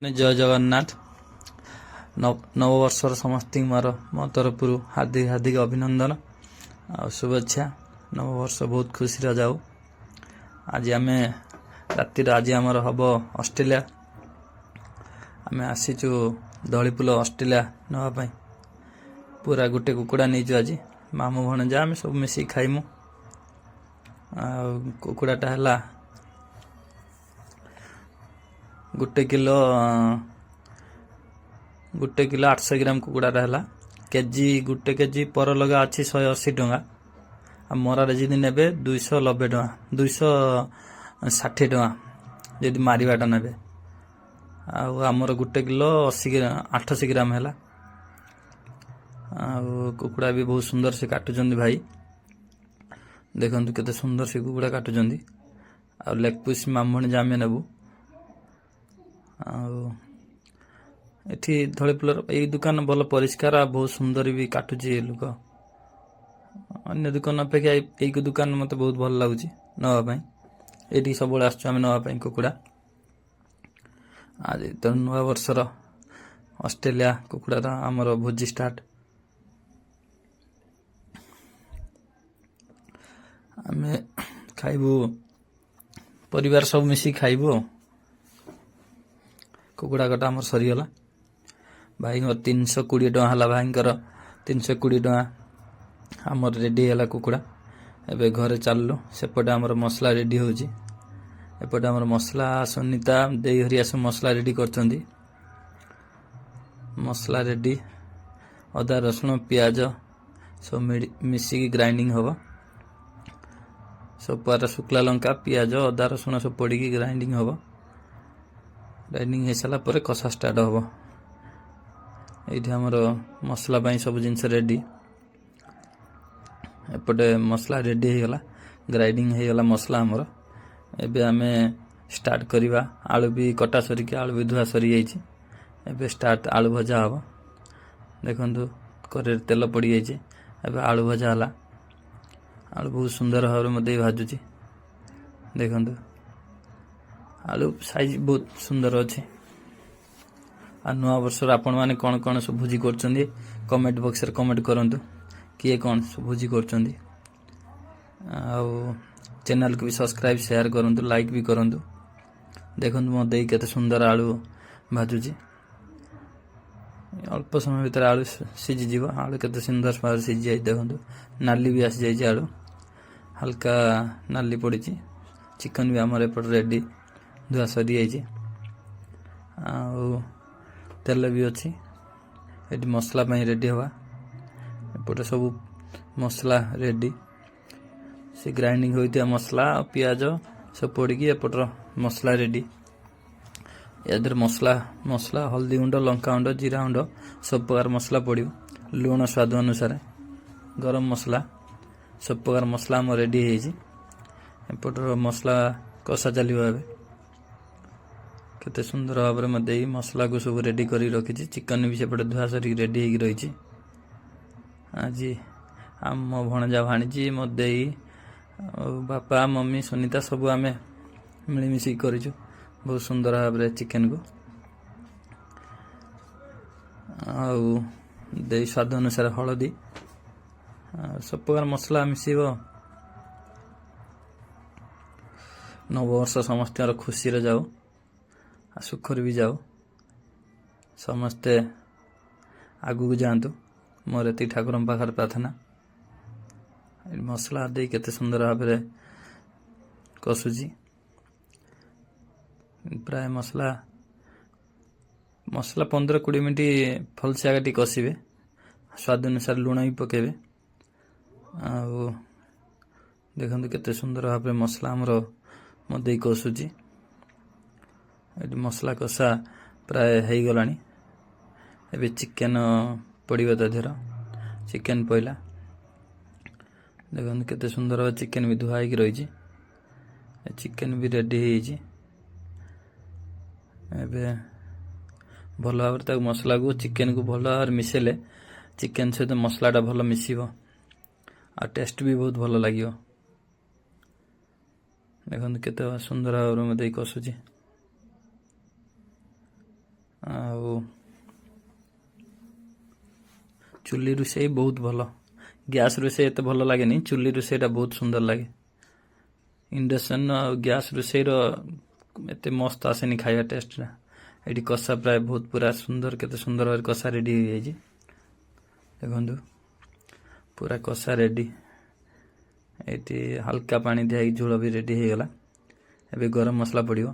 ଜୟ ଜଗନ୍ନାଥ। ନବବର୍ଷର ସମସ୍ତଙ୍କୁ ମୋର ମୋ ତରଫରୁ ହାର୍ଦ୍ଦିକ ହାର୍ଦ୍ଦିକ ଅଭିନନ୍ଦନ ଆଉ ଶୁଭେଚ୍ଛା। ନବବର୍ଷ ବହୁତ ଖୁସିରେ ଯାଉ। ଆଜି ଆମେ ରାତିରେ ଆଜି ଆମର ହେବ ଅଷ୍ଟ୍ରେଲିଆ। ଆମେ ଆସିଛୁ ଧଳିପୁଲ ଅଷ୍ଟ୍ରେଲିଆ ନେବା ପାଇଁ। ପୁରା ଗୋଟେ କୁକୁଡ଼ା ନେଇଛୁ ଆଜି। ମାମୁଁ, ଭଣଜା, ଆମେ ସବୁ ମିଶିକି ଖାଇମୁ। ଆଉ କୁକୁଡ଼ାଟା ହେଲା 1 କିଲୋ, 1 କିଲୋ 800 ଗ୍ରାମ କୁକୁଡ଼ାଟା ହେଲା। କେଜି, 1 କେଜି ପର ଲଗା ଅଛି 180 ଟଙ୍କା। ଆଉ ମରାରେ ଯଦି ନେବେ 290 ଟଙ୍କା, 260 ଟଙ୍କା ଯଦି ମାରିବାଟା ନେବେ। ଆଉ ଆମର 1 କିଲୋ 80 800 ଗ୍ରାମ ହେଲା। ଆଉ କୁକୁଡ଼ା ବି ବହୁତ ସୁନ୍ଦର ସେ କାଟୁଛନ୍ତି ଭାଇ। ଦେଖନ୍ତୁ, କେତେ ସୁନ୍ଦର ସେ କୁକୁଡ଼ା କାଟୁଛନ୍ତି। ଆଉ ଲେଗ୍ ପିସ୍ ମାମୁଁ ଭଣଜା ଆମେ ନେବୁ। ଆଉ ଏଠି ଧଳିପୁଲର ଏଇ ଦୋକାନ ଭଲ ପରିଷ୍କାର ଆଉ ବହୁତ ସୁନ୍ଦର ବି କାଟୁଛି ଏ ଲୋକ। ଅନ୍ୟ ଦୋକାନ ଅପେକ୍ଷା ଏଇ ଦୋକାନ ମୋତେ ବହୁତ ଭଲ ଲାଗୁଛି ନେବା ପାଇଁ। ଏଇଠି ସବୁବେଳେ ଆସୁଛୁ ଆମେ ନେବା ପାଇଁ କୁକୁଡ଼ା। ଆଜି ତ ନୂଆ ବର୍ଷର ଅଷ୍ଟ୍ରେଲିଆ କୁକୁଡ଼ାର ଆମର ଭୋଜି ଷ୍ଟାର୍ଟ। ଆମେ ଖାଇବୁ, ପରିବାର ସବୁ ମିଶିକି ଖାଇବୁ। ଆଉ କୁକୁଡ଼ା କଟା ଆମର ସରିଗଲା। ଭାଇଙ୍କର 320 ଟଙ୍କା ହେଲା। ଭାଇଙ୍କର 320 ଟଙ୍କା। ଆମର ରେଡ଼ି ହେଇଗଲା କୁକୁଡ଼ା। ଏବେ ଘରେ ଚାଲିଲୁ। ସେପଟେ ଆମର ମସଲା ରେଡ଼ି ହେଉଛି। ଏପଟେ ଆମର ମସଲା ସୁନିତା ଦେଇ ହରିଆ ସବୁ ମସଲା ରେଡ଼ି କରୁଛନ୍ତି। ମସଲା ରେଡ଼ି, ଅଦା, ରସୁଣ, ପିଆଜ ସବୁ ମିଶିକି ଗ୍ରାଇଣ୍ଡିଙ୍ଗ ହେବ। ସବୁ ପ୍ରକାର ଶୁଖିଲା ଲଙ୍କା, ପିଆଜ, ଅଦା, ରସୁଣ ସବୁ ପଡ଼ିକି ଗ୍ରାଇଣ୍ଡିଙ୍ଗ ହେବ। ଗ୍ରାଇଣ୍ଡିଙ୍ଗ ହେଇସାରିଲା ପରେ କଷା ଷ୍ଟାର୍ଟ ହେବ। ଏଇଠି ଆମର ମସଲା ପାଇଁ ସବୁ ଜିନିଷ ରେଡ଼ି। ଏପଟେ ମସଲା ରେଡ଼ି ହେଇଗଲା, ଗ୍ରାଇଣ୍ଡିଙ୍ଗ ହେଇଗଲା ମସଲା ଆମର। ଏବେ ଆମେ ଷ୍ଟାର୍ଟ କରିବା। ଆଳୁ ବି କଟା ସରିକି, ଆଳୁ ବି ଧୁଆ ସରିଯାଇଛି। ଏବେ ଷ୍ଟାର୍ଟ, ଆଳୁ ଭଜା ହେବ। ଦେଖନ୍ତୁ, କରେଇରେ ତେଲ ପଡ଼ିଯାଇଛି। ଏବେ ଆଳୁ ଭଜା ହେଲା। ଆଳୁ ବହୁତ ସୁନ୍ଦର ଭାବରେ ମୋତେ ଭାଜୁଛି। ଦେଖନ୍ତୁ, ଆଳୁ ସାଇଜ୍ ବହୁତ ସୁନ୍ଦର ଅଛି। ଆଉ ନୂଆ ବର୍ଷରେ ଆପଣମାନେ କ'ଣ କ'ଣ ସବୁ ଭୋଜି କରୁଛନ୍ତି, କମେଣ୍ଟ ବକ୍ସରେ କମେଣ୍ଟ କରନ୍ତୁ। କିଏ କ'ଣ ସବୁ ଭୋଜି କରୁଛନ୍ତି। ଆଉ ଚ୍ୟାନେଲକୁ ବି ସବସ୍କ୍ରାଇବ୍, ସେୟାର କରନ୍ତୁ, ଲାଇକ୍ ବି କରନ୍ତୁ। ଦେଖନ୍ତୁ, ମୋ ଦେଇ କେତେ ସୁନ୍ଦର ଆଳୁ ଭାଜୁଛି। ଅଳ୍ପ ସମୟ ଭିତରେ ଆଳୁ ସିଝିଯିବ। ଆଳୁ କେତେ ସୁନ୍ଦର ଭାବରେ ସିଝି ଯାଇଛି ଦେଖନ୍ତୁ। ନାଲି ବି ଆସିଯାଇଛି ଆଳୁ, ହାଲକା ନାଲି ପଡ଼ିଛି। ଚିକେନ୍ ବି ଆମର ଏପଟେ ରେଡ଼ି, ଧୁଆ ସରିଯାଇଛି। ଆଉ ତେଲ ବି ଅଛି ଏଠି ମସଲା ପାଇଁ ରେଡ଼ି ହେବା। ଏପଟେ ସବୁ ମସଲା ରେଡ଼ି। ସେ ଗ୍ରାଇଣ୍ଡିଙ୍ଗ ହୋଇଥିବା ମସଲା ଆଉ ପିଆଜ ସବୁ ପଡ଼ିକି ଏପଟର ମସଲା ରେଡ଼ି। ୟା ଦେହରେ ମସଲା ହଳଦୀ ଗୁଣ୍ଡ, ଲଙ୍କା ଗୁଣ୍ଡ, ଜିରା ଗୁଣ୍ଡ, ସବୁ ପ୍ରକାର ମସଲା ପଡ଼ିବ। ଲୁଣ ସ୍ୱାଦ ଅନୁସାରେ, ଗରମ ମସଲା, ସବୁ ପ୍ରକାର ମସଲା ଆମର ରେଡ଼ି ହେଇଯାଇଛି। ଏପଟର ମସଲା କଷା ଚାଲିବ ଏବେ। କେତେ ସୁନ୍ଦର ଭାବରେ ମୁଁ ଦେଇ ମସଲାକୁ ସବୁ ରେଡ଼ି କରିକି ରଖିଛି। ଚିକେନ୍ ବି ସେପଟେ ଧୁଆ ସରିକି ରେଡ଼ି ହେଇକି ରହିଛି। ଆଜି ଆମ ଭଣଜା, ଭାଣିଜୀ, ମୋ ଦେଇ ଆଉ ବାପା, ମମି, ସୁନିତା ସବୁ ଆମେ ମିଳିମିଶିକି କରିଛୁ ବହୁତ ସୁନ୍ଦର ଭାବରେ ଚିକେନକୁ। ଆଉ ଦେଇ ସ୍ୱାଦ ଅନୁସାରେ ହଳଦୀ ଆଉ ସବୁ ପ୍ରକାର ମସଲା ମିଶିବ। ନବବର୍ଷ ସମସ୍ତଙ୍କର ଖୁସିରେ ଯାଉ ଆଉ ସୁଖରେ ବି ଯାଉ। ସମସ୍ତେ ଆଗକୁ ଯାଆନ୍ତୁ, ମୋର ଏତିକି ଠାକୁରଙ୍କ ପାଖରେ ପ୍ରାର୍ଥନା। ଏଠି ମସଲା ଦେଇ କେତେ ସୁନ୍ଦର ଭାବରେ କଷୁଛି। ପ୍ରାୟ ମସଲା 15-20 ମିନିଟ୍ ଭଲସେ ଆଗେ ଟିକେ କଷିବେ। ସ୍ୱାଦ ଅନୁସାରେ ଲୁଣ ବି ପକାଇବେ। ଆଉ ଦେଖନ୍ତୁ, କେତେ ସୁନ୍ଦର ଭାବରେ ମସଲା ଆମର ମୋ ଦେଇ କଷୁଛି। ଏଠି ମସଲା କଷା ପ୍ରାୟ ହେଇଗଲାଣି। ଏବେ ଚିକେନ ପଡ଼ିବ ତା ଦେହର। ଚିକେନ ପଇଲା। ଦେଖନ୍ତୁ, କେତେ ସୁନ୍ଦର ଭାବେ ଚିକେନ ବି ଧୁଆ ହେଇକି ରହିଛି। ଚିକେନ ବି ରେଡ଼ି ହେଇଯାଇଛି। ଏବେ ଭଲ ଭାବରେ ତାକୁ ମସଲାକୁ, ଚିକେନକୁ ଭଲ ଭାବରେ ମିଶାଇଲେ ଚିକେନ ସହିତ ମସଲାଟା ଭଲ ମିଶିବ ଆଉ ଟେଷ୍ଟ ବି ବହୁତ ଭଲ ଲାଗିବ। ଦେଖନ୍ତୁ, କେତେ ସୁନ୍ଦର ଭାବରେ ମୁଁ ଦେଇ କଷୁଛି। ଆଉ ଚୁଲି ରୋଷେଇ ବହୁତ ଭଲ। ଗ୍ୟାସ୍ ରୋଷେଇ ଏତେ ଭଲ ଲାଗେନି, ଚୁଲି ରୋଷେଇଟା ବହୁତ ସୁନ୍ଦର ଲାଗେ। ଇଣ୍ଡକ୍ସନ୍ ଆଉ ଗ୍ୟାସ୍ ରୋଷେଇର ଏତେ ମସ୍ତ ଆସେନି ଖାଇବା ଟେଷ୍ଟଟା। ଏଇଠି କଷା ପ୍ରାୟ ବହୁତ ପୁରା ସୁନ୍ଦର, କେତେ ସୁନ୍ଦର ଭାବରେ କଷା ରେଡ଼ି ହେଇଯାଇଛି ଦେଖନ୍ତୁ। ପୁରା କଷା ରେଡ଼ି। ଏଇଠି ହାଲକା ପାଣି ଦିଆ ହେଇକି ଝୋଳ ବି ରେଡ଼ି ହେଇଗଲା। ଏବେ ଗରମ ମସଲା ପଡ଼ିବ।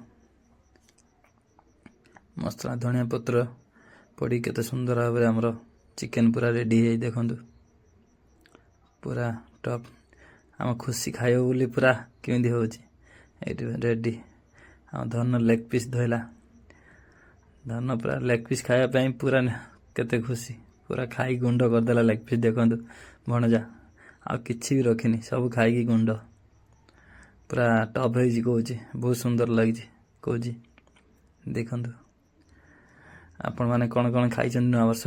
ମସଲା, ଧନିଆ ପତ୍ର ପଡ଼ି କେତେ ସୁନ୍ଦର ଭାବରେ ଆମର ଚିକେନ୍ ପୁରା ରେଡ଼ି ହେଇଯାଇଛି ଦେଖନ୍ତୁ। ପୁରା ଟପ୍। ଆମ ଖୁସି ଖାଇବ ବୋଲି ପୁରା କେମିତି ହେଉଛି। ଏଇଠି ରେଡ଼ି। ଆମ ଧନ ଲେଗ୍ ପିସ୍ ଧୋଇଲା। ଧନ ପୁରା ଲେଗ୍ ପିସ୍ ଖାଇବା ପାଇଁ ପୁରା କେତେ ଖୁସି। ପୁରା ଖାଇ ଗୁଣ୍ଡ କରିଦେଲା ଲେଗ୍ ପିସ୍। ଦେଖନ୍ତୁ, ଭଣଜା ଆଉ କିଛି ବି ରଖିନି, ସବୁ ଖାଇକି ଗୁଣ୍ଡ। ପୁରା ଟପ୍ ହେଇଛି କହୁଛି, ବହୁତ ସୁନ୍ଦର ଲାଗିଛି କହୁଛି। ଦେଖନ୍ତୁ, ଆପଣମାନେ କ'ଣ କ'ଣ ଖାଇଛନ୍ତି ନୂଆ ବର୍ଷ?